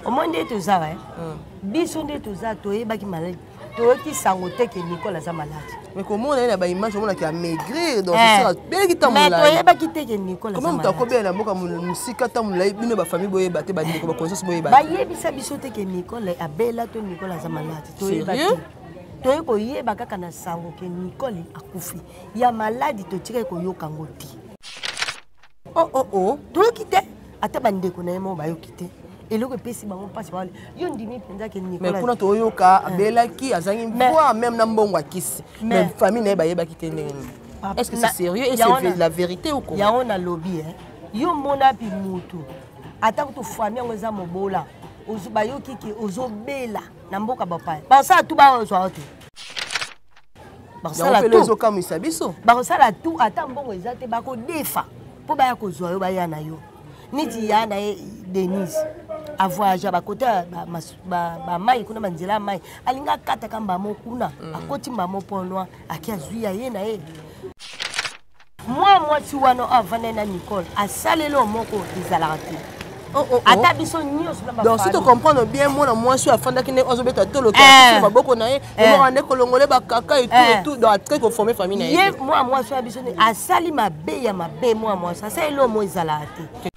Omoni nde toza eh? Biso nde toza, toyebaki maladi, toyoki sango te ke Nicole aza maladi. Mais komona ye na baimage, omonaki amaigrir, donc abelaki ntango molai. Toyebaki te ke Nicole. Comment moto akobela na mboka mosika ntango molai, bino bafamille boyeba te, bandeko, baconnaissance boyeba? Bayebisa biso te ke Nicole abela to Nicole aza maladi. Toyeba te, toye koyeba kaka na sango ke Nicole akufi ya maladi. Totikaki koyoka yango te. Oh. Toyoki te, ata bandeko na ye moko bayoki te. Eloko epesi bango mpasi, bawale yo ndimi mpenza ke Nicolas. Mais kuna toyoka abelaki, azangi voix, même na mbongo akisi, mais famille na ye bayebaki te. Ndenge nini? Est-ce que c'est sérieux et c'est la vérité ou comment? Yango nalobi, yo mona mpi mutu, ata kutu famille yango eza mobola, bayoki ke ozobela na mboka bapaya, bakosala tu bazwa te. Bakosala tu, ezokamwisa biso. Bakosala tu, ata mbongo eza te, bakodefa mpo baya kozwa yo, baya na yo. Neti ya na ye Denise, avoyage bakota bamai kuna, banzela ya mai, alingi akataka mbamo kuna, akoti mbamo ponoi, ake azwi ya ye na ye. Mwa mwasi wana oyo avandai na Nicole asaleli oyo moko ezalaka te. Ata biso nyonso. Donc si tocomprendre bien, mwana mwasi oyo afandaki nde azobeta tolo maboko na ye, emoko nde kolongole bakaka et tout et tout, donc atrai koforme famille na ye. Ye mwana mwasi oyo biso asali mabe ya mabe, mwana mwasi asaleli oyo mo ezalaka te.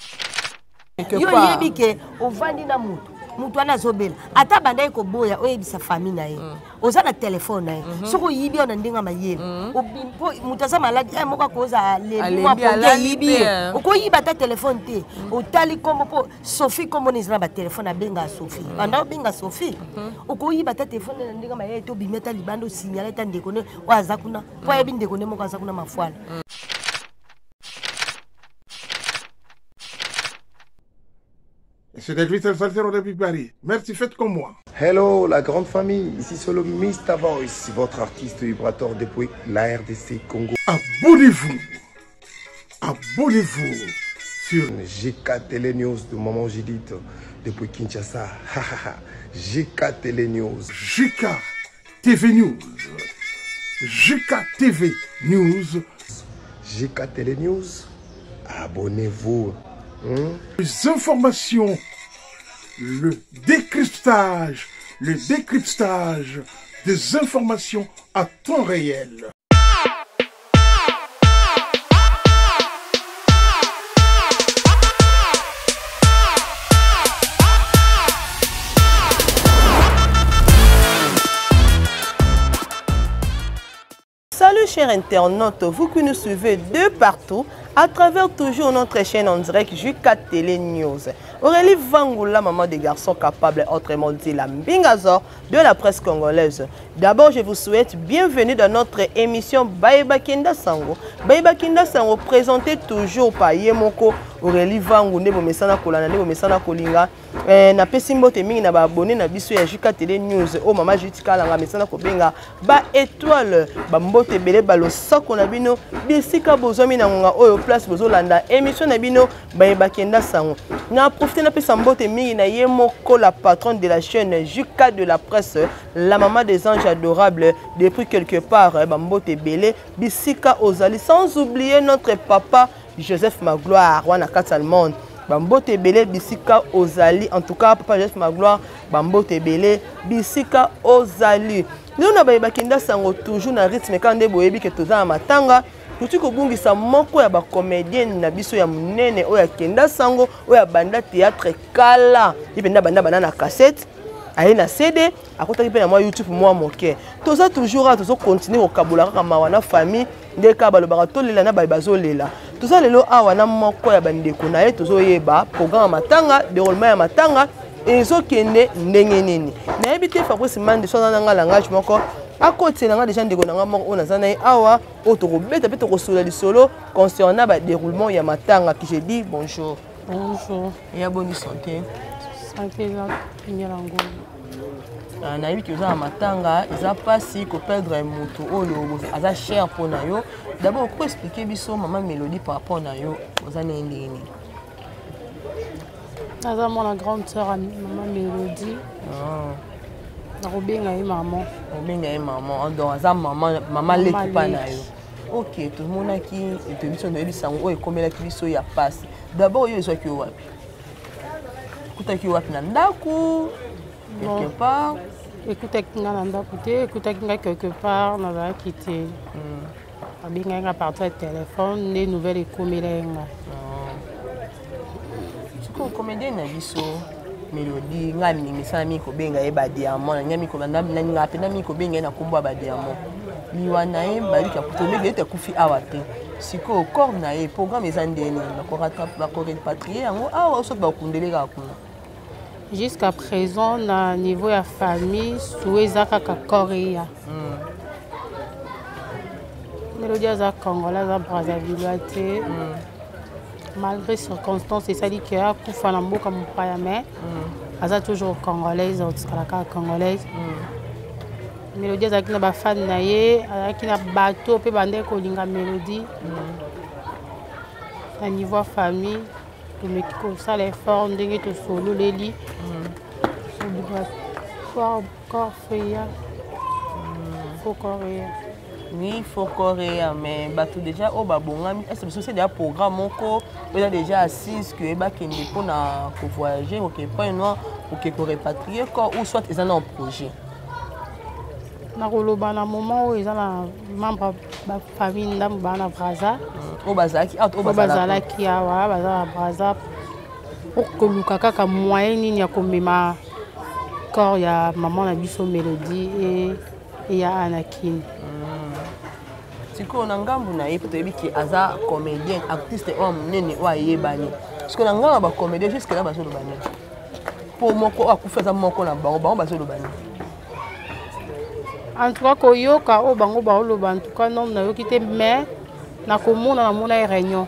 Yo oyebi ke ovandi na motu, motu wana azobela, ata bandaki koboya oyebisa famille na ye, oza na telefone na ye, soki oyibi yo na ndenge ya mayele, po moto aza maladi moko akoza alembi mwa pongi, ayibi ye, okoyiba ata telefone te, otali nkombo, mpo Sophie nkombo na eza na batelefone, abengaka Sophie, banda obenga Sophie, okoyiba ata telefone na ndenge ya mayele te, obimi ata libanda, osignale ata ndeko ne oyo aza kuna, mpo ayebi ndeko ne moko aza kuna mafwala. C'était Christelle Salsero depuis Paris. Merci, faites comme moi. Hello, la grande famille. Ici c'est le Mr. Voice, votre artiste vibrateur depuis la RDC Congo. Abonnez-vous. Abonnez-vous sur GK Télé News de Maman Judith depuis Kinshasa. GK Télé News. GK TV News. GK TV News. GK Télé News. Abonnez-vous. Les informations, le décryptage, le décryptage des informations à temps réel. Salut chers internautes, vous qui nous suivez de partout, à travers toujours notre chaîne en direct JK Télé News. Aurélie Vangoula, maman des garçons capables, autrement dit la Mbingazor de la presse congolaise. D'abord, je vous souhaite bienvenue dans notre émission Baeba Kenda Sango. Baeba Kenda Sango, présentée toujours par Yemoko Aurélie Vangou, Nebo Mesana Kolana, Nebo Mesana Kolinga. Napesi mbote mingi na baabonné na biso ya JK Télé News oyo mama Judith Kalanga mesana kobenga ba étoile. Bambote ebele, balosako na bino bisika bozwami na ngonga oyo, place bozolanda émission na bino Bayebakenda Sango. Na profite napesa mbote mingi na ye moko la patronne de la chaîne JK de la presse, la maman des anges adorables depuis quelque part. Bambote ebele bisika ozali, sans oublier notre papa Joseph Magloire wana kati allemande. Bambote ebele bisika ozali. En tout cas, papa Joseph Magloire, bambote ebele bisika ozali. Lelo na Bayebakenda Sango, toujours na rythme kaka nde boyebi ke toza na matanga. Tosi kobungisa moko ya bacomédienne na biso ya monene oyo akenda sango, oyo abanda théâtre kala. Ye mpenza banda banda na cassette, aye na CD, akotaki mpe na mwa YouTube mwa moke. Toza toujours awa, tozokontinue kokabola kaka mawa na famille, nde kaka balobaka tolela na baye bazolela. Toza lelo awa na moko ya bandeko na ye, tozoyeba programme ya matanga, déroulement ya matanga ezokende ndenge nini. Nayebi te, Fabrice Mande so aza nanga langage moko akotiela nga deja ndeko na nga moko oyo naza na ye awa, oyo tokobeta mpe tokosola lisolo concernant badéroulement ya matanga. Qui je dis bonjour. Bonjour. Eya boni santé? Santé eza première yango. Nayebi ke oza na matanga, eza mpasi koperdre moto oyo aza cher mpo na yo. D'abord oko expliquer biso mama Mélodie, par rapport na yo, oza ndenge ndenge nini? Naza mwana grande sœur ya mama Mélodie. Nakobenga ye mama. Obenga ye mama, donc aza mama, mama leki mpa na yo. Ok, tomonaki toyebi biso, toyebi sango oyo ekomelaki biso ya pasi. D'abord oyo ezwaki yo wapi? Ekutaki wapi? Na ndako, quelque part? Ekutaki nga na ndako te, ekutaki nga quelque part, nazalaki te. Babengaki nga partir ya telefone nde nouvelle ekomela ye nga. Sikoyo comédien na biso Mélodie, ngai misala mingi kobenga ye badiamant, nalinga mpenza mingi kobenga ye na nkombo ya badiamant. Liwa na ye, baliki tobenge ete akufi awa te. Sikoyo corps na ye, programme eza ndeni? Bakorepatrie yango awa, soki bakundele kaka kuna? Jusqu'à présent, na niveau ya famille, souhait eza kaka corps eya. Mélodie aza congolais, aza brazzavillois te. Malgré circonstance esali ke akufa na mboka mopaya, mais aza toujours congolaise, aotikala kaka congolaise. Mélodie azalaki na bafane na ye, azalaki na bato mpe bandeki kolinga Mélodie. Na niveau ya famille, tomeki kosala effort ndenge tosololeli obligatoire, corps eya, faut corps eya. Oui, faut corps eya, mais bato déjà oyo babongami, est ce biso c'est déjà programme moko oyo eza déjà assise ke bakende mpona kovoyage, koke Point Noir, koke korepatrie corps, ou soit eza na projet? Nakoloba na moment oyo, eza na membre bafamille ndambo baa na Braza. Oyo bazalaki awa? Oyo bazalaki awa baza na Braza po koluka kaka moyen nini ya komema corps ya mama na biso Mélodie eya anakini. Sikoyo na ngambu na ye, mpo toyebi ke aza comédien, artiste oyo monene oyo ayebani, sikoyo na ngambu ya bacomédien, jusque là bazoloba nini? Mpo moko oyo akufi aza moko na bango, bango bazoloba nini? En tout cas, koyoka oyo bango baoloba, en tout cas non, nayoki te, mais nakomona, namona ye réunion.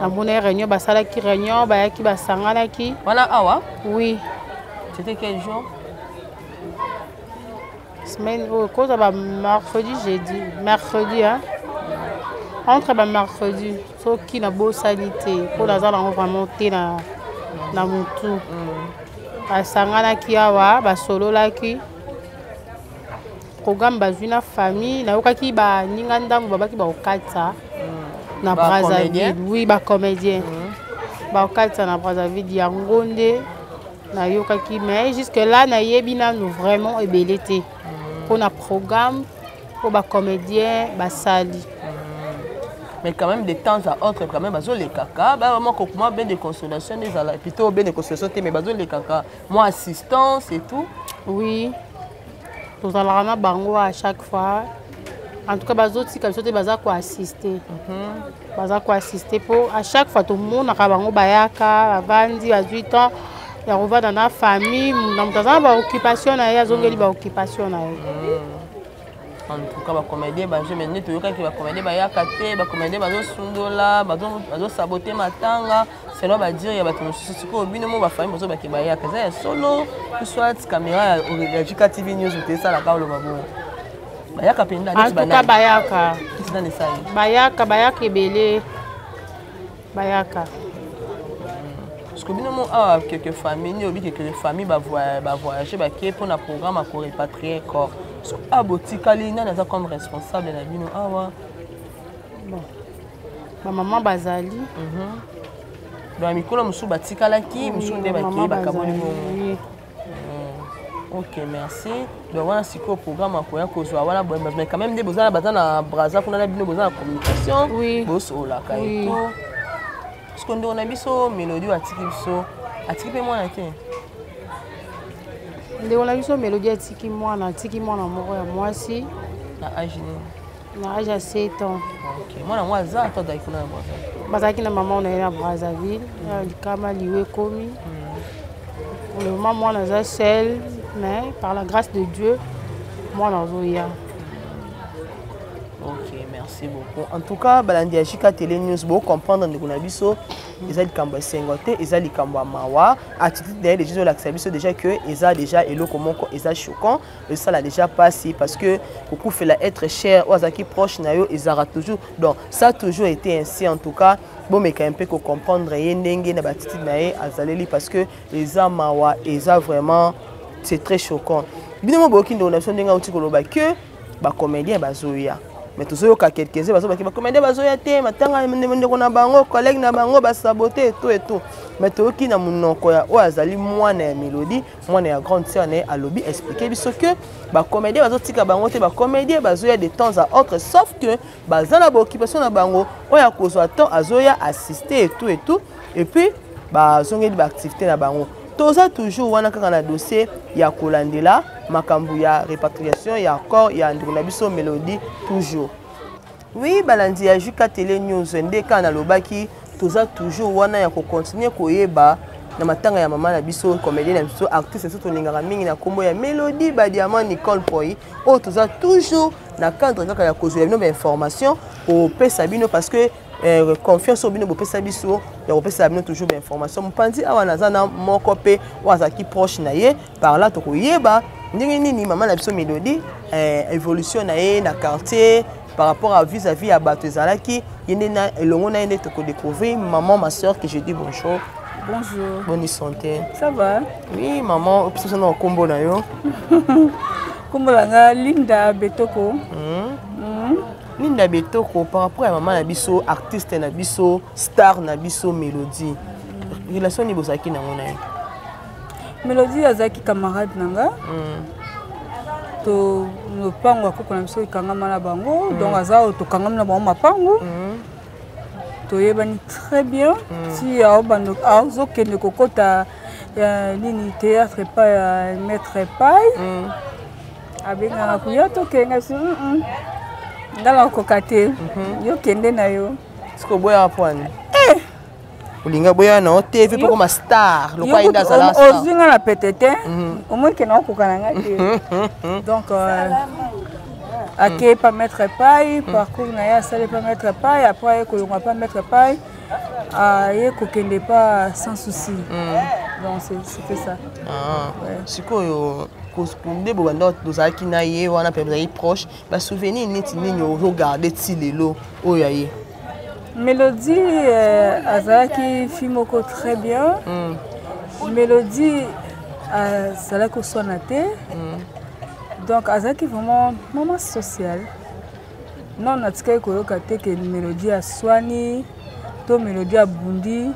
Namona ye réunion, basalaki réunion, bayaki, basanganaki. Wana awa? Oui. C'était quel jour? Semaine oyo, koza ba mercredi, jeudi, mercredi, hein? Entre ba mercredi, soki nabosani te, mpo naza nango vraiment te na motu. Basanganaki awa, basololaki programme bazwi na famille. Nayokaki baninga ndambo babaki bakokatisa na Brazzaville. Oui, bacomédien bakokatisa na Brazzaville, yango nde nayokaki, mais jusque là nayebi nanu vraiment ebele te mpona programme mpo bacomédien basali. Mais quand même, de temps à autre, quand même bazolekaka bamoko mwa bain de consolation nde ezala, plutôt bain de consolation te, mais bazolekaka mwa assistance et tout. Oui, tozalaka na bango à chaque fois. En tout cas, bazotika biso te, baza koassiste, baza koassiste, mpo à chaque fois tomonaka bango, bayaka, bavandi, bazwi temps ya kovanda na famille. Na moto aza na baoccupation na ye, azongeli baoccupation na ye. En tout cas, bacomédien baje, mais nde toyokaki bacomédien bayaka te, bacomédien bazosundola, bazosabote matanga, selon badire ya bato mosusu. Sikoyo bino mo bafamille bozobake bayaka, eza ya solo ou soit caméra ya Jika TV News te esalaka oloba bongo? Bayaka mpenza? En tout cas, bayaka. Nani esali? Bayaka, bayaka ebele, bayaka. Parce que bino mo awa, quelques famille nde oyebi, quelques famille bavoyage, bake mpona programme ya korepatrie corps. So awa botikali, nani aza comme responsable na bino awa? Bon, bamama bazali. Donc mikolo mosusu batikalaki, mosusu nde bakei, bakaboli bongo. Ok, merci. Donc wana sikoyo programme akoya kozwa wana, mais quand même nde boza, baza na Braza kuna na bino, boza na communication, bosololaka et tout. Parce que ndeko na biso Mélodie oyo atiki biso, atiki mpe mwana te? Ndeko na biso Mélodie atiki mwana, atiki mwana moko ya mwasi. Na age nini? Na age ya 7 ans. Ok, mwana yango aza to azalaki kuna na Braza? Bazalaki na mama na ye na Brazzaville. Likama, liwa ekomi. Pour le moment, mwana aza seul, mais par la grâce de Dieu, mwana azoya. Ok, merci beaucoup. En tout cas, balandi ya Jika Télé News, bocomprendre ndeko na biso, eza likambo ya esengo te, eza likambo ya mawa. Attitude na ye déjà ezolakisa biso déjà que eza déjà eloko moko eza choquant, ezosala déjà pasi, parce que kokufela être cher oyo azalaki proche na yo ezalaka toujours, donc ça a toujours été ainsi. En tout cas, bomeka mpe kocomprendre ye ndenge na baattitude na ye azaleli, parce que eza mawa, eza vraiment, c'est très choquant. Bino mo boyoki ndeko na biso ndenge auti koloba que bacomédien bazoya, mais tozoyoka quelques-uns bazobaki bacomédien bazoya te matanga ndeko na bango, collègue na bango, basabote eto eto. Mais toyoki na monoko ya oyo azali mwana ya Mélodie, mwana ya grande sœur na ye, alobi, expliquer biso que bacomédien bazotika bango te, bacomédien bazoya de temps à autre, sauf que baza na baoccupation na bango. Oyo akozwa temps azoya assister et tout et tout, et puis bazongeli baactivité na bango. Toza toujours wana kaka na dossier ya kolandela makambo ya répatriation ya corps ya ndeko na biso Mélodie. Toujours, oui, balandi ya Juka Télé News, nde kaka nalobaki, toza toujours wana ya kocontinue koyeba na matanga ya mama na biso, comédien na biso, artiste biso tolingaka mingi na nkombo ya Mélodie Badiamant Nicole Poi, oyo toza toujours na cadre kaka ya kozwela bino bainformation, kopesa bino, parce que confiance oyo bino bopesa biso ya kopesa bino toujours bainformation. Mopanzi awa naza na moko mpe oyo azalaki proche na ye. Par là tokoyeba ndenge nini mama na biso Mélodie, évolution na ye na quartier par rapport à vis-à-vis ya bato ezalaki ye nde na elongo na ye nde tokodécouvrir. Maman, ma soeur, que je dis bonjour. Bonjour. Bonne santé? Ça va. Oui, maman, opesa biso na nkombo na yo. Kombo na nga Linda Betoko. Linda Betoko, par rapport ya mama na biso, artiste na biso, star na biso Mélodie, relation nini bozalaki nango na ye? Mélodie azalaki camarade na nga. To lopango ya koko na biso ekangama na bango, donc aza oyo tokangami na bango mapango. Toyebani très bien. Ti aobanda, azokende kokɔta ya nini, théâtre epai ya maître Epai, abengaka kuya tokenga si nga nakoka te, yo kende na yo. Sikoyo boyaka mpo ani olinga boya na yo te mpe pokoma star lokola ye nde azala star? Ozwi nga na pete te, omoi ke naokoka na nga te. Donc akei pa maître Pai, parcours na ye asali pa maître Pai, après aye kolongwa pa maître Pai, aye kokende pa Sans Souci. Donc c'était ça. Ah. Sikoyo nde bobanda tozalaki na ye wana mpe bozalaki proche, basouvenir neti nini ozogarde ti lelo oyo ya ye? Mélodie azalaki fille moko très bien. Mélodie azalaki koswana te. Donc azalaki vraiment mama sociale. Non, natikaki koyoka te ke Mélodie aswani to Mélodie abundi.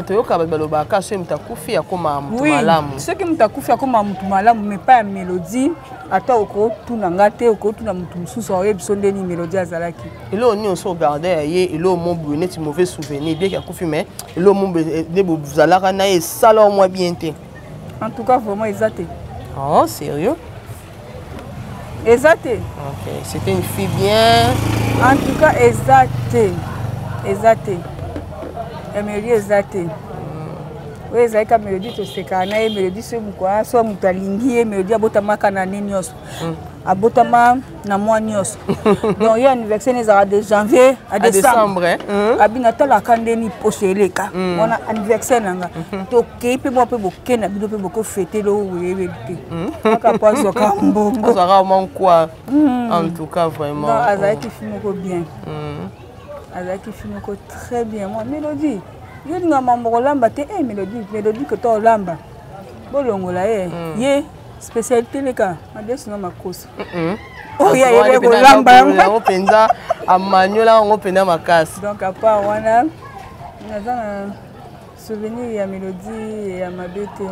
Toyoka bato balobaka soki moto akufi akóma moto malamu. Soki moto akufi akóma moto malamu, mais pa ya Mélodie, ata okotuna nga te, okotuna moto mosusu, aoyebi biso ndeni Mélodie azalaki. Eloko nini oso ogarde ya ye, eloko mo boye neti mauvais souvenir, bien ke akufi, mais eloko mo boye nde bozalaka na ye esala mwa bien te? En tout cas, vraiment eza te. Oh, sérieux? Eza te. Ok, c'était une fille bien. En tout cas eza te, eza te ya Mélodie, eza te. Oyo ezalaki ka Mélodie, tosekaka na ye. Mélodie, soki mokwana so moto alingi ye, Mélodie abotamaka na ne nyonso, abotama na mwa nyonso. Donc ye anniversaire ne ezalaka de janvier à décembre. Abi natalaka ndeni poso eleka wana anniversaire na nga, tokei mpe mwa mpe boke na bino mpe bokofete lo oyebebi te, kaka po azwaka mbongo. Azwaka mwa quoi, en tout cas vraiment. Non, azalaki fille moko bien, azalaki fille moko très bien. Mwa Mélodie, yo linga mambo kolamba te e Mélodie, Mélodie kota olamba, bolongola ye, ye spécialité leka madesu na makoso oyo ayebi kolamba yango mpenza, amaniola yango mpenza makasi. Donc à part wana, naza na souvenir ya Mélodie ya mabe te.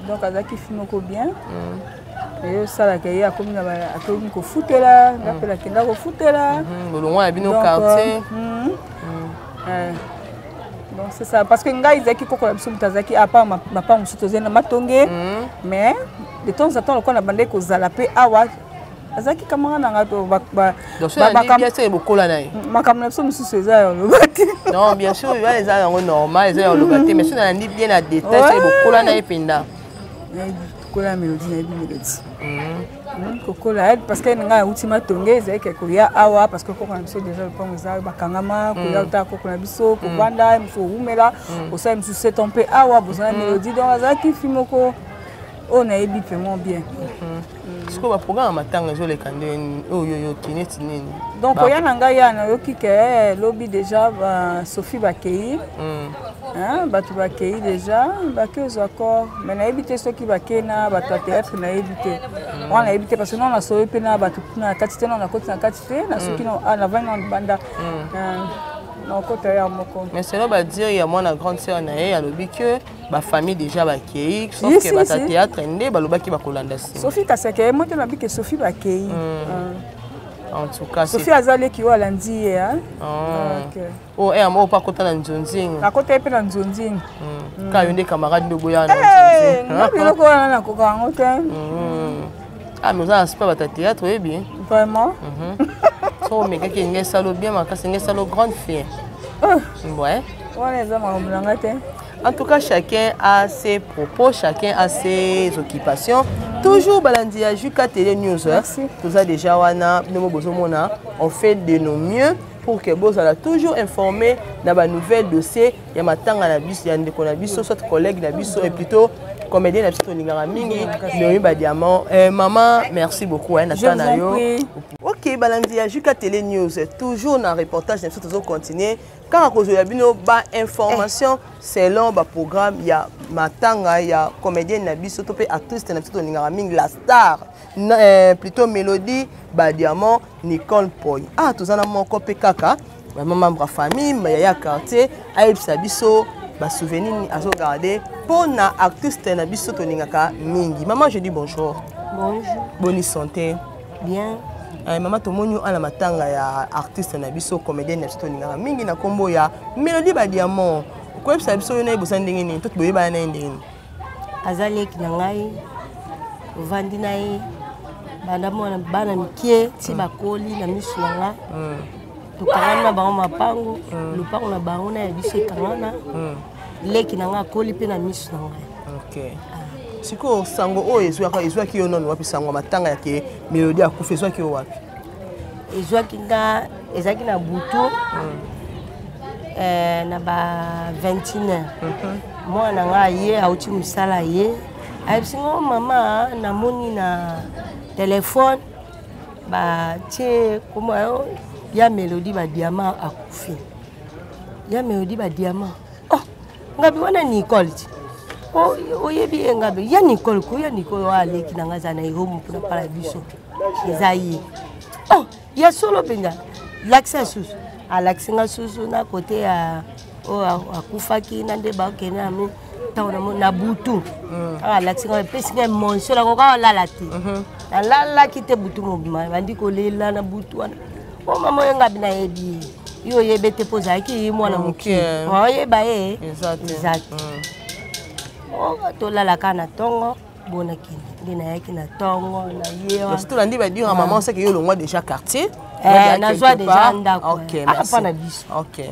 Donc azalaki fille moko bien. Eyosalaka ye akomi akomi kofutela nga mpe nakenda kofutela. Bolongwa ya bino quartier. Donc c'est ça, parce que ngai ezalaki koko na biso moto azalaki apa mapango mosusu, tozali na Matonge, mais de temps en temps lokola na bandaki kozala mpe awa, azalaki camarade na ngai. Bokola na ye. Makambo na biso mosusu eza ya oloba te. Non, bien sûr, wana eza yango normal, eza ya oloba te, mais soki nalandi bien na détail, soki bokola na ye mpenza. Kokola ya Mélodie, nayebi Mélodie kokola, parce que ngai awuti Matonge, ezalaki koya awa parce que koko na biso déjà lopango eza bakangama, koya otala koko na biso, kovanda mosusu, owumela, osala mosusu seton mpe awa bozala Mélodie. Donc azalaki fille moko oyo nayebi vraiment bien. Sikoyo baprogramme ya matanga ezoleka ndenge oyo oyoki neti nini? Donc oya na ngai ya nayoki ke lobi déjà Sophie bakei, bato bakei déjà, bakei ozwa corps, mais nayebi te soki bakei na bato ya théâtre, nayebi te wana, nayebi te, parce que non, nasoyi mpe na bato kuna na kati te, non, nakoti na kati te, nasoki navandi na libanda. Nakokota ya moko. Mais selon badire ya mwana grande sœur na ye, alobi que bafamille déjà bakei, sauf que bata théâtre nde balobaki bakolanda nsima. Sophie kasi akei mo te, nabi ke Sophie bakei. En tout cas, Sophie aza leki oyo alandi ye. Oyo eh, oyo mpe akota na nzonzingi. Akota ye mpe na nzonzingi. Kaka yo nde camarade nde oboya na nzonzingi. Nga biloko wana nakoka yango te. Ah, mais oza na super bata théâtre, oyebi. Vraiment. So omekaki enge esalo bien makasi, enge esalo grande fille. Ouais. Wana eza makambo na nga te. En tout cas, chacun a ses propos, chacun a ses occupations. Toujours balandi ya JK Télé News. Merci. Tout ça déjà wana, nous bozomona, on fait de nos mieux pour que bozala toujours informé dans ba nouvelle dossier ya matanga na biso, ya ndeko na biso, soit collègue na biso, et plutôt comédien na biso tolingaka mingi, Naomi ba diamant. Maman, merci beaucoup hein, Je vous en prie. OK, balandi ya JK Télé News, toujours na reportage na biso tozo continuer kaka kozwela bino ba information selon ba programme ya matanga ya comédienne na biso to pe actrice na biso tolingaka mingi, la star plutôt Mélodie ba diamant Nicole Poy. Ah, toza na moko pe kaka vraiment membre ya famille ya quartier, ayebisa biso ba souvenir nini azo garder mpo na artiste na biso tolingaka mingi. Maman, je dis bonjour. Bonjour. Bonne santé. Bien. Mama, tomoni yo ala matanga ya artiste na biso, comédienne na biso tolingaka mingi na kombo ya Mélodie ba diamant. Okoyebisa biso yo na ye boza ndenge nini, to boyebana na ye ndenge nini? Aza leki na ngai, ovandi na ye banda mwana bana mikie ti bakoli na misu na nga. Tokangani na bango mapango, lopango na bango na ya biso ekangana. Leki na ngai akoli mpe na misu na ngai. Ok. Sikoyo sango oyo ezwaki yo nano wapi? Sango ya matanga ya ke Mélodie akufi ezwaki yo wapi? Ezwaki nga, ezalaki na butu, na ba 21 heures. Mwana na ngai aye, auti mosala, ye ayebisi nga: mama, namoni na telefone batie kombo ya Mélodie ba diamant akufi. Ya Mélodie ba diamant, oh, ngabi wana Nicole ti oyebi ye? Ngabi ya Nicole ko, ya Nicole oyo aleki na ngai, aza na eromu mpona pala biso, eza ye. Oh, ya solo mpenza, lakisa susu. Alakisi nga susu na kote ya oyo akufaki na nde bakende na mi ntango na butu. Kaka alakisi nga, epesi nga émotion, nakoka olala te. Nalalaki te butu mobima, bandi kolela na butu wana. O mama oyo, ngabi nayebi ye, yo oyebe te mpo ozalaki mwana moke, oyeba ye eza te. Tolalaka na ntongo bona kende nde nayaki na ntongo na ye. Tolandi badire ya mama osaki yo olongwa déjà quartier. Nazwa déjà ndako apa na biso.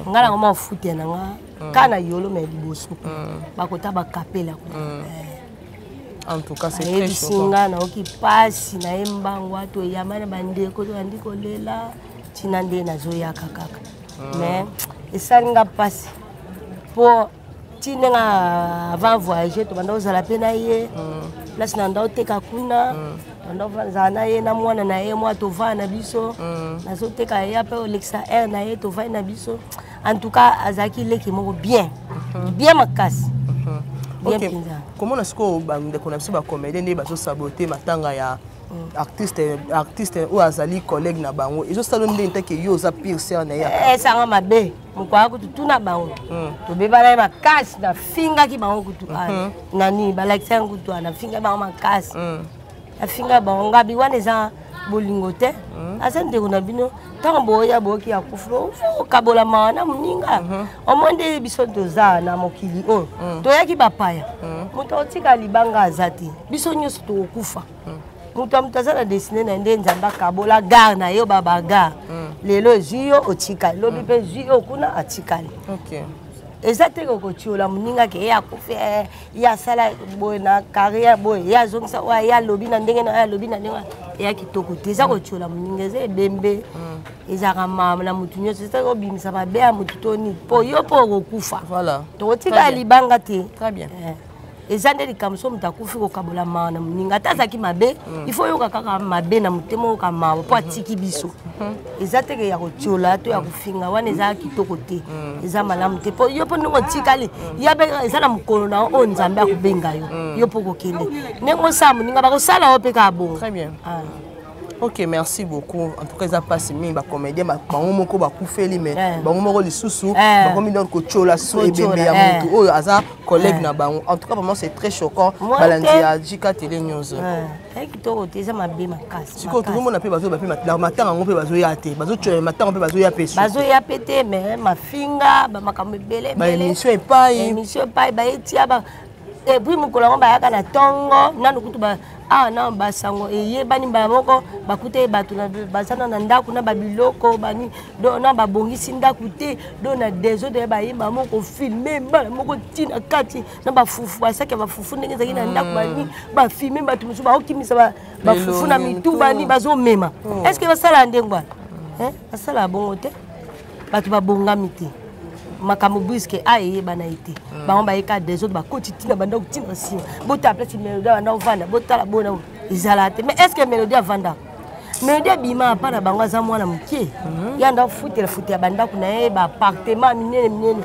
Ngai nango mafuta na nga ka na yolo me liboso bakota bakapela. En tout cas, c'est très Ayebisi choquant. nga, naoki mpasi na ye mbango, ato eyamba na bandeko, toyandi kolela ntina nde nazoyaka kaka. Mais esali nga mpasi mpo ti ndenge avant voyage tobanda kozala mpe na ye place na nda oteka kuna, tobanda kozala na ye na mwana na ye mwa, tovanda na biso, nazoteka ye mpe olekisa aire na ye, tovandi na biso. En tout cas, azalaki leki moko bien bien makasi, bien mpenza. Komona sikoyo bandeko na biso bacomédien nde bazosabote matanga ya artiste oyo azali collègue na bango, ezosala ndenge ntake yo oza pire sœur na ye? Esanga mabe mokwaya kutu tuna bango, tobebana ye makasi, nafingaki bango kutu nani balakisa yango kutu, nafingaki bango makasi, nafinga bango. Ngabi wana eza bolingo te, aza ndeko na bino. Ntango boya boyoki akufi, okabola mawa na moninga. Omoi nde biso toza na mokili oyo, toyaki bapaya. Moto akotika libanga aza te, biso nyonso tokokufa. Moto ya moto aza na destinée na ye, nde Nzambe akabola gare na yo, babagare lelo ezwi yo otikali, lobi mpe ezwi yo kuna atikali. Eza te kokotiola moninga ke ye akufi, ye asala boye na carrière boye, ye azongisa oyo ye alobi na ndenge na ye, alobi na ndenge eya kitoko te. Eza kotiola moninga, eza ebembe, ezalaka mama na motu nyonso. Eza kobimisa mabe ya motu to nini, mpo yo mpo okokufa, tokotika libanga te. Eza nde likambo so moto akufi, kokabola mawa na moninga. Ata azalaki mabe, il faut oyoka kaka mabe na motema, oyoka mawa mpo atiki biso. Eza teke ya kotiola to ya kofinga wana eza kitoko te, eza malamu te, mpo yo mpo ndenge otikali ya mpe eza na mokolo na yo oyo Nzambe akobenga yo, yo mpo kokende. Ndenge osala moninga, bakosala yo mpe kaka bongo. Très bien. Ok, merci beaucoup. En tout cas, eza mpasi mingi, bacomédien bango moko bakufeli, mais bango moko lisusu bakomi donc kotiola su ebembe ya motu oyo aza collègue na bango. En tout cas, vraiment, c'est très choquant. Balandi ya JK Télé News, kitoko te, eza mabe makasi. Sikoyo tozomona mpe bazoyeba mpe matanga yango mpe bazoya te, bazotiola matanga mpe bazoya mpe. Bazoya mpe te, mais mafinga, bamakambo ebele. Baémission epai. Émission epai, bayetia. Et puis mokolo yango bayaka na ntongo nanu kutu awa na basango eyebani mbala moko, bakuta ye bato baza na ndako na babiloko bani na babongisi ndako te, do na désordre. Bayemba moko, filme mbala moko ntina kati na bafufu, basaki ya bafufu ndenge ezalaki na ndako, bani bafilme, bato mosusu baokimisa bafufu na mitu, bani bazomema. Est ce que basala ndenge wana? Basala bongo te. Bato babongami te, makambo brusque a eyebana ye te. Bango bayeka désordre, bakoti ntina bandako, ntina nsima. Botala place Mélodie abanda ovanda, botala bona ezala te. Mais est ce que Mélodie avanda? Mélodie abima apa na bango, aza mwana moke, ye anda ofutela futela bandako na ye, baappartement minene minene,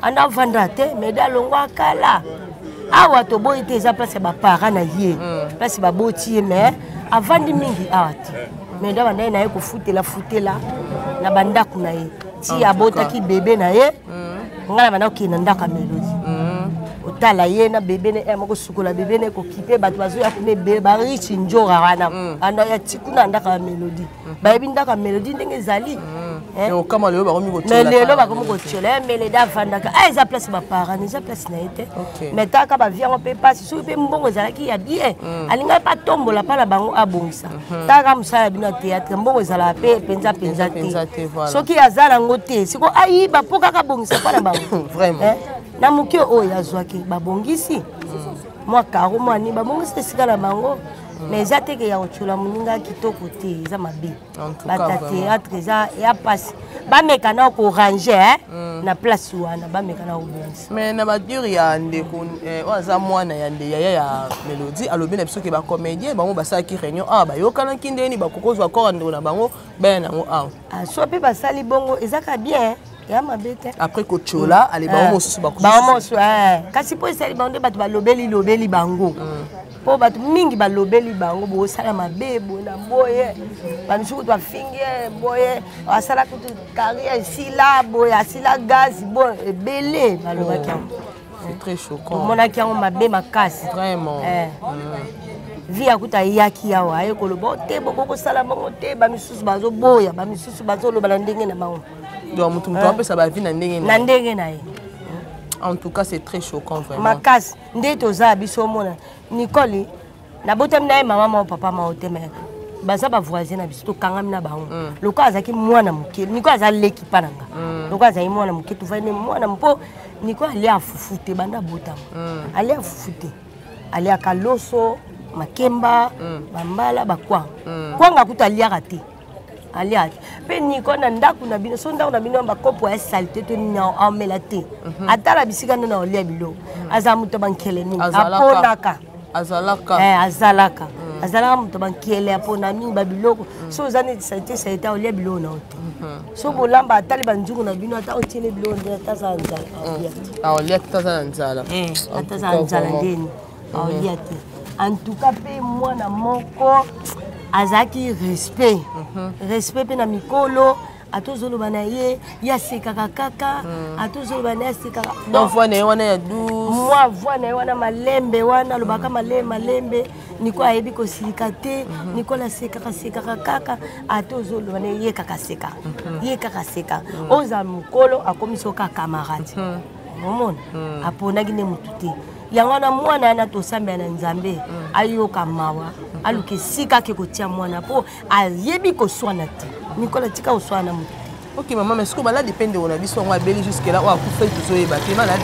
anda avanda te. Mélodie alongwa kala awa. Toboyi te, eza place ya baparent na ye, place baboti ye, mais avandi mingi awa te. Mélodie abanda ye na ye kofutela futela na bandako na ye ti abotaki bebe na ye. Ngai na banda kokende na ndako ya Mélodie, otala ye na bebe ne moko, sukola bebe ne, kokipe. Bato bazoya kuna ebele, bariche njora wana anda ya ti kuna na ndako ya Mélodie, bayebi ndako ya Mélodie ndenge ezali. Okama lelo bakomi. Mais lelo bakomi kotiola ye. Mélodie avandaka a eza place baparent, eza place na ye te. Mais taka bavie yango mpe mpasi. Soki mpe mbongo ezalaki ya bien, alingaki mpe atombola mpa na bango, abongisa. Taka mosala ya bino ya théâtre, mbongo ezalaka mpe mpenza mpenza te. Soki aza nango te, siko ayiba mpo kaka abongisa mpa na bango na moke oyo azwaki, babongisi mwa karo, mwa nini, babongisi esika na bango. Mais eza teke ya kotiola moninga, kitoko te, eza mabe. Bata théâtre eza ya mpasi, bameka na koranger na place wana, bameka na kobongisa. Mais na badire ya ndeko oyo aza mwana ya nde yaya ya Mélodie, alobi na biso ke bacomédien bango basalaki réunion awa, bayokanaki ndeni bakoki kozwa corps ya ndeko na bango, baya nango awa. So mpe basali bongo, ezaka bien, ya mabe te. Après kotiola ale, bango mosusu. Bango mosusu, kasi mpo esali bango nde bato balobeli lobeli bango, mpo bato mingi balobeli bango bosala mabe boye na boye. Bamisusu kutu bafingi ye boye, asala kutu carrière esila boye, asila gaz boye, ebele balobaki yango. C'est très choquant. Tomonaki yango mabe makasi. Vraiment. Vi akuta ayaki awa, aye koloba te, bokokosala bongo te. Bamisusu bazoboya, bamisusu bazoloba na ndenge na bango. Donc motu apesa bavi na ndenge na ndenge na ye. En tout cas, c'est très choquant, vraiment. Makasi nde toza biso. Omona Nicole, nabotami na ye mama mao, papa mao te, mais baza bavoisin na biso, tokangami na bango. Lokola azalaki mwana moke, Nicole aza leki mpa na nga. Lokola azalaki mwana moke, tovandi mwana, mpo Nicole alia fufu te banda abotama, alia fufu te, aliaka loso, makemba, bambala, bakwanga. Kwanga kutu aliaka te, aliaka te. Mpe Nicole na ndako na bino, so ndako na bino bakopo ya saleté to nini, amela te. Atala bisika nde na olia biloko, aza moto bankele mingi, aponaka. Azalaka. Azalaka, azalaka moto bankele, apona mingi babiloko. So oza neti saleté saleté, olia biloko na yo te. So bolamba, atali banzungu na bino, ata otiele biloko nde, ata aza na nzala, aolia te. Aolia te, aza na nzala. Ata aza na nzala ndeni, aolia te. En tout cas mpe mwana moko azalaki respect, respect mpe na mikolo. Ata ozoloba na ye, ye asekaka kaka. Ata ozoloba na ye, asekaka. Donc voix na ye wana ya douce. Mwa voix na ye wana malembe wana, alobaka malembe malembe. Nicole ayebi kosilika te. Nicole asekaka sekaka kaka. Ata ozoloba na ye, ye kaka seka, ye kaka seka. Ozala mokolo, akomisi yo kaka camarade. Omona, aponaki nde motu te. Yango wana mwana wana, tosambela na Nzambe ayoka mawa, aluka esika ake kotia mwana, mpo ayebi koswana te. Nicole atika koswana na motu te. Ok mama, mais sikoyo maladi mpe ndeko na biso yango abeli jusque là, oyo akufeli tozoyeba te maladi.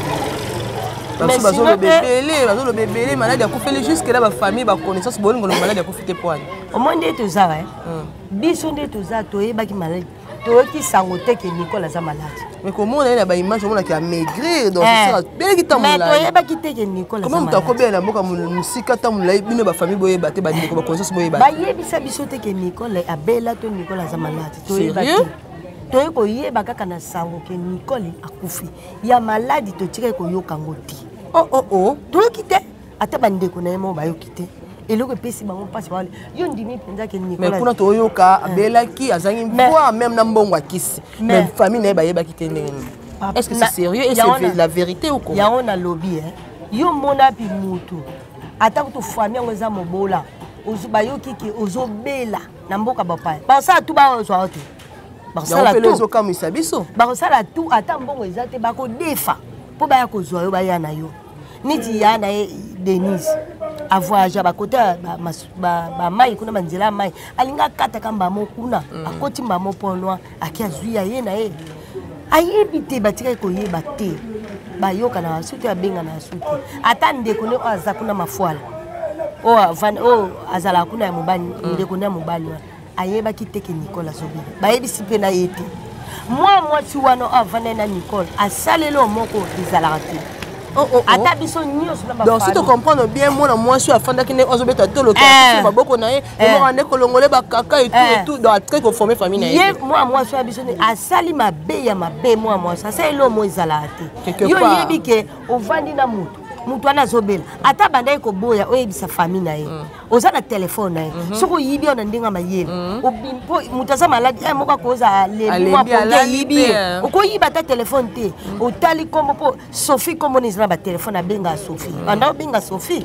Bamosusu bazoloba ebele, bazoloba ebele, maladi akufeli jusque là, bafamille, baconnaissance, bolingo maladi akufi te poani. Omoi nde toza biso nde toza, toyebaki maladi, toyoki sango te ke Nicole aza maladi. Mais komona ye na baimage, omonaki amaigrir, donc abelaki ntango molai. Toyebaki te ke Nicole. Comment moto akobela na mboka mosika ntango molai, bino bafamille boyeba te, bandeko, baconnaissance boyeba te? Bayebisa biso te ke Nicole abela to Nicole aza maladi, toyeba te. Toye koyeba kaka na sango ke Nicole akufi ya maladi. Totikaki koyoka yango te. Oh. Toyoki te, ata bandeko na ye moko bayoki te. Eloko epesi bango mpasi, bale yo ndimi mpenza ke Mais kuna toyoka abelaki, azangi voix, même na mbongo akisi, mais famille na ye bayebaki te. Ndenge nini? Est-ce que c'est sérieux et c'est la vérité ou comment? Yango nalobi, yo mona mpi mutu, ata kutu famille yango eza mobola, bayoki ke ozobela na mboka bapaya, bakosala tu bazwa te. Bakosala tu, ezokamwisa biso. Bakosala tu, ata mbongo eza te, bakodefa mpo baya kozwa yo, baya na yo. Neti ya na ye Denise avoyage, bakota bamai kuna, banzela ya mai, alingi akataka mbamo kuna, akoti mbamo mpo ake azwi ya ye na ye, ayebi te, batikaki koyeba te, bayoka na su te, abenga na su te. Ata ndeko ne oyo aza kuna Mafwala, oyo azalaka kuna ya mobali, ndeko ne ya mobali wana ayebaki te ke Nicole azobela. Bayebisi mpe na ye te. Mwa mwasi wana oyo avandai na Nicole asaleli oyo moko ezalaka te. Oh. Ata biso nyonso na Donc si tocomprendre bien, mwana mwasi oyo afandaki nde azobeta tolo maboko na ye emoko nde kolongole bakaka et tout et tout, donc atrai koforme famille na ye. Ye mwana mwasi oyo biso nde asali mabe ya mabe. Mwana mwasi asali oyo mo ezalaka te. Yo oyebi ke ovandi na motu, motu wana azobela, ata bandaki koboya oyebisa famille na ye, oza na telefone na ye, soki oyibi yo na ndenge ya mayele, mpo moto aza maladi moko akoza alembi mwa pongi, ayibi ye, okoyiba ata telefone te, otali nkombo, mpo Sophie nkombo eza na batelefone, abengaka Sophie, banda obenga Sophie,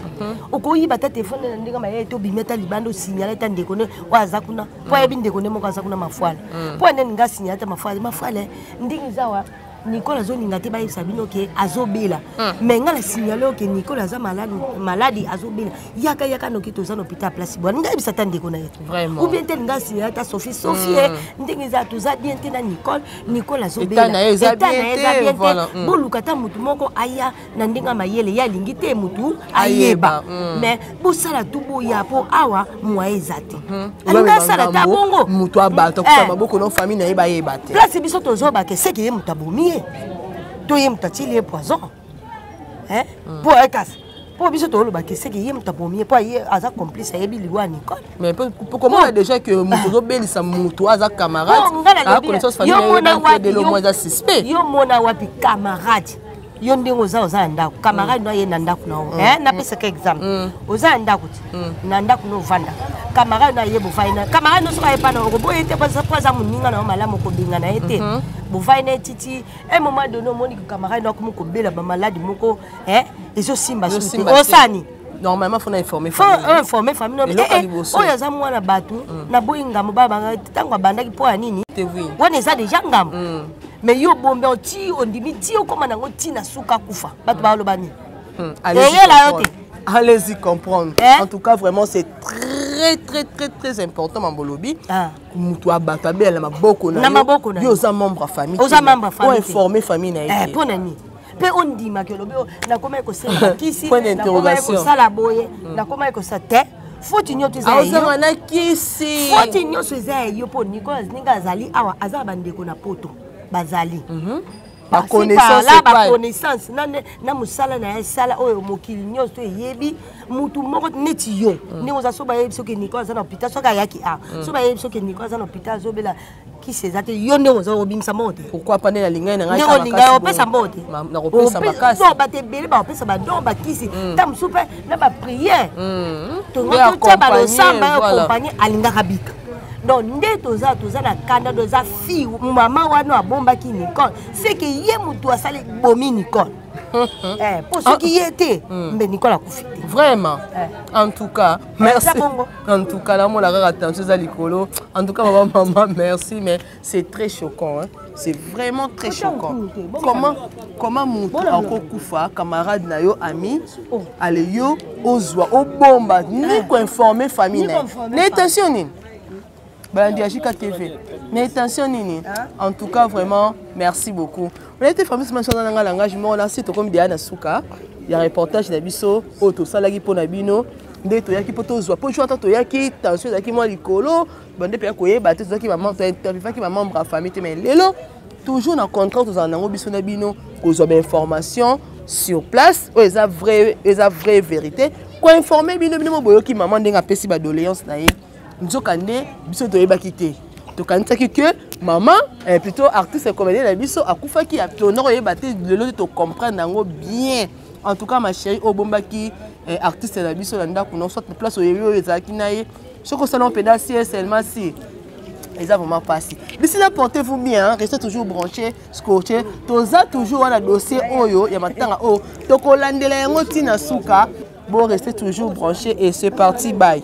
okoyiba ata telefone na ndenge mayele te, obimi ata libanda, osignale ata ndeko ne oyo aza kuna, mpo ayebi ndeko ne moko aza kuna Mafwala, mpo ane ninga asignale ata Mafwala. Mafwala, ndenge eza wa Nicole azolinga te bayebisa bino ke azobela, mais ngai na signale oyo ke Nicole aza maladi, azobela, yaka, yaka noki, toza na hôpital place bwana. Ngai yebisa ata ndeko na ye, ou bien te linga signale ata Sophie. Sophie, ndenge eza, toza bien te na Nicole, Nicole azobela, état na ye eza bien te, boluka ata motu moko aya na ndenge ya mayele. Ye alingi te motu ayeba, mais bosala tu boya, mpo awa mwa eza te. Alingi asala ta bongo. Moto abata kusa maboko na famille na ye bayeba te. Place biso tozobake, seke ye moto abomi ye, to ye moto atieli ye poison, mpo kasi mpo biso tolobaki seke ye moto abomi ye, mpo ye aza complice, ayebi liwa ya Nicole. Mais komona déjà que moto ozobelisa moto aza camarade, connaissance famille, eza suspect. Yo mona wapi camarade? Yo ndenge oza na ndako, camarade no aye na ndako na yo, napesaka exemple, oza na ndako ti na ndako no ovanda, camarade no aye, bovai na camarade no, soki aye pana, okoboye te, po aza moninga na yo malamu, okobenga na ye te, bovai na ye titi. Un moment donné, omoni camarade no akomi kobela bamaladi moko ezosimba su te, osani? Normalement faut informer. Faut informer famille oyo aza mwana bato, naboyi ngambo babanga ntango abandaki mpo ya nini, wana eza déjà ngambo. Mais yo bombe ti ondimi ti okóma nango ti na suka kufa, bato baloba nini? Eyela yo te. Allez-y comprendre. En tout cas, vraiment, c'est très très très très important, mambolobi. Mutu abato abela na maboko na maboko na yo, oza membre ya famille. Oza membre ya famille. Oinforme famille na ye. Mpo na nini mpe ondimaki olobi nakomaki kosenga kisi, nakomaki kosala boye, nakomaki kosala te? Foti nyonso eza ozanga na kisi. Foti nyonso eza ya yo, mpo Nicolas ndenge azali awa, aza na bandeko na Poto, bazali baconnaissance na mosala na ye asala oyo mokili nyonso to eyebi. Mutu moko neti yo ndenge oza, so bayebi soki Nicolas aza na hôpital, soki ayaki a so bayebi soki Nicolas aza na hôpital, azobela, kisi eza te, yo ndenge oza obimisa mbongo te. Pourquoi pas? Nde nalingai na ngai. Ndenge olingai opesa mbongo te. Nakopesa makasi. Bato ebele bakopesa badon, bakisi, ta mosusu mpe na baprière, tonga totia balosamba ya accompagne, alingaka bika. Donc nde toza na kanda do eza fille mama wana abombaki Nicole, seke ye motu asali bomi Nicole, mpo soki ye te, mbe Nicole akufi te. Vraiment, en tout cas merci. En tout cas, namona kaka tension eza likolo. En tout cas, mama, mama, merci, mais c'est très choquant, hein? C'est vraiment très choquant. Comment motu akokufa, camarade na yo, ami, ale yo ozwa obomba, ni koinforme famille na ye, na intention nini? Balandi ya Jika TV, na intention nini? En tout cas, vraiment merci beaucoup. On a été famille machana nanga langage moko na si tokomi deya na suka ya reportage na biso oyo tosalaki mpo na bino. Nde toyaki mpo tozwa, mpo jour ata toyaki, tension ezalaki mwa likolo, bande mpe ya koyeba te, tozwaki tointerviewaki bamembre ya famille te. Mais lelo, toujours na contrat tozala nango biso na bino, kozwa bainformation sur place oyo eza vrai, eza vraie vérité, koinforme bino. Bino mo boyoki mama ndenge apesi badoléance na ye. Nzoka nde biso toyebaki te, tokanisaki ke mama plutôt artiste comédien na biso akufaki, tona koyeba te. Lelo te tocomprendre yango bien. En tout cas, ma chérie, obombaki eh, artiste na biso na ndako na soit place oyebi oyo ezalaki na ye, soki osala mpenza si seulement si, eza vraiment pasi. D'ici là, portez-vous bien, hein? Restez toujours branché, scotché. Toza toujours wana dossier oyo ya matanga oyo, tokolandela yango ntina suka. Bon, restez toujours branché et c'est parti, bye.